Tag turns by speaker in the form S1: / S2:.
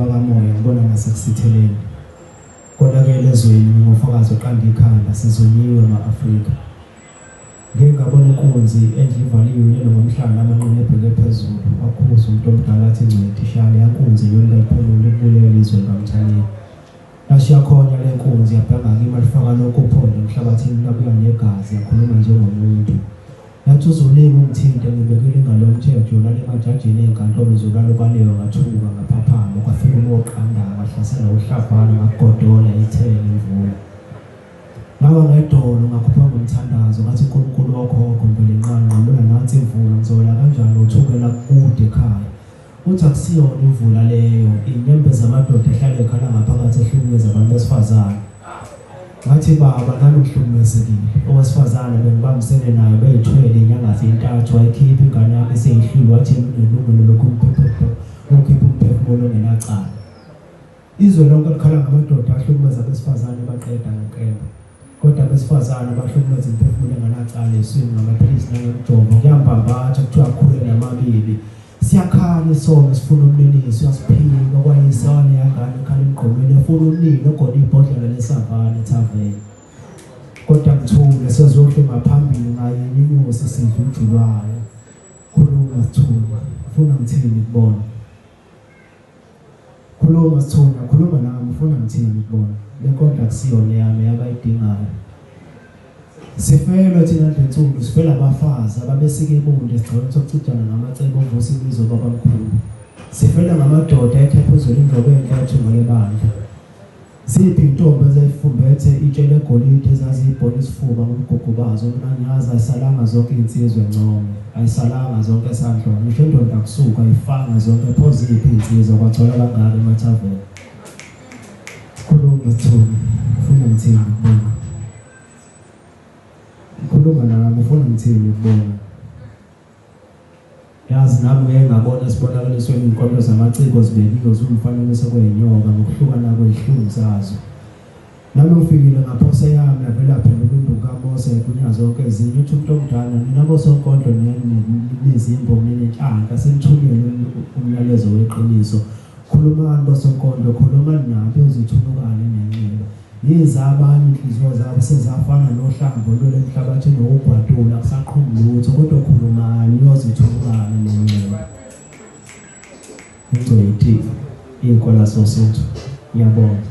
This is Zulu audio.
S1: kwakamoya ngibona ngasekusitheleni. Konakele ezweni ngingufakazi oqanda ikhanda sizonyiwe ma-Afrika. Ngike ngabona inkunzi endle ivaliwe ilele ngomhlane amanqina ebheke phezulu. Wakhuza umuntu omdala athi ngcweti shaya leya nkunzi yona iphumule ibulele izwe likamthaniya. Yashiya khonya le nkunzi yabheka kimi alifaka lonke uphondo emhlabathini labuya negazi yakhuluma njengomuntu. Yathi uzolinga ungithinte ngibekele ingalo yomthetho yolala emajajini ey'nkantolo uzolala ubalewe ngathuka ngaphaphama kwafika umoya oqandayo kwahlasela uhlavana ngakugodola ithele imvula. Ngawa ngedolo ngakhupha ngomthandazo ngathi uNkulunkulu wokhokho Mvelinqangi nqamula nansi imvula ngizowela kanjani uthukela kude ekhaya. Uthi akusiyona imvula leyo, inyembezi zamadoda ehlale ekhala ngaphakathi ehlukumeza abantu besifazane. Ngathi baba nami ngihlukumezekile. Owesifazane bengibambisene naye beyithwele inyanga zintathu wayikhipha ingane yami eseyihlwile wathi yena unelungelo lokukhipha umphefumulo ongenacala. Izwe lonke likhala ngamadoda ahlukumeza abesifazane ebaqeda ngenkemba. Kodwa abesifazane abahlukumeza imiphefumulo enganacala eswini ngamaphilisi nangemijovo kuyambambatha kuthiwa akhulele amabibi. Siyakhala isono sifuna umniniso uyasiphika kwayise waleya ngane ekhala emgqomeni efuna unina ogona ibhodlela lesavane ethaveni. Kodwa ngithule sezohluma phambili ngayinye inyosi sidla uju lwayo. Khuluma Sithunywa, ufuna ngithini kubona? Khuluma Sithunywa, khuluma nami ufuna ngithini kubona? Le nkondlo akusiyona eyami eyabayidingayo. Sifelwe thina ndlensundu sifela abafazi ababesika ibundu esigcawini sokucijana ngamacebo ovusa imizi obabamkhulu. Sifela ngamadoda ekhephuzela indlobo enhle ethunga lebandla. Ziphi iy'ntombi ezayifumbethe itshe legolide ezaziyibhola isifuba ngomgugubazo? Mina ngiyazi ayisalanga zonke iy'nsizwa eNcome, ayisalanga zonke eSandlwana, ngisho eNdondakusuka ayifanga zonke, pho ziphi iy'nsizwa kwagcwala kangaka emathaveni? Khuluma Sithole, ufuna ngithini kubona? Khuluma nami, ufuna ngithini kubona? Yazi nami ngeke ngabona esibonakalisweni izinkondo zamaciko zibekiwe ziwumfanekiso kwezinyoka ngokuhlukana kwezihlungu zazo. Nami ngifikile ngaphosa eyami yavele yaphenduka induku kaMose yagunya zonke ezinye. Uthi umuntu omdala nina bosonkondlo nizimbongi ninenhlanhla senithunyelwe umyalezo weqiniso. Khulumani bosonkondlo khulumani nabo iyozithunukana inenxeba. Yize abanye inhliziyo zabo sezafana nohlamvu olwele emhlabathini wokugwadula akusaqhumi lutho kodwa khulumani iyozithunukana inenxeba. Ingcweti inkola sosuthu. Ngiyabonga.